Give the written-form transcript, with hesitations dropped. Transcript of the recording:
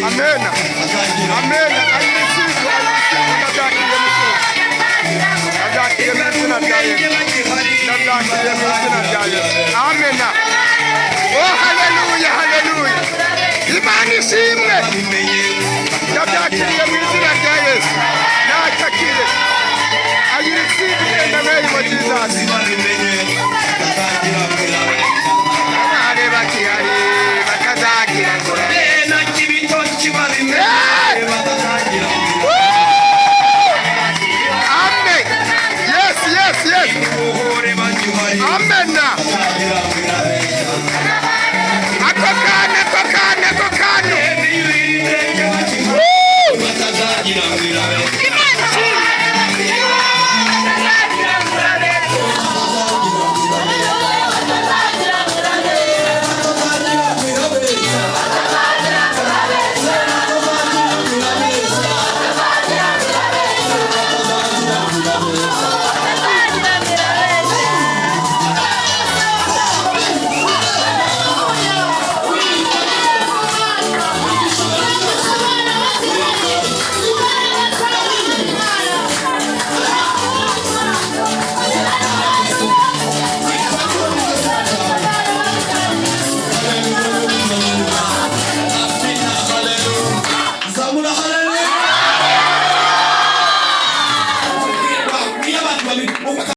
Amen. Amen. I receive, I receive. Ndabyakiriye mushumba. Ndabyakiriye mu izina rya Yesu. Ndabyakiriye mu izina rya Yesu. Amen. Oh, haleluya, haleluya. Imana ishimwe. Ndabyakiriye mu izina rya Yesu. Nacyakire. I receive in the name of Jesus.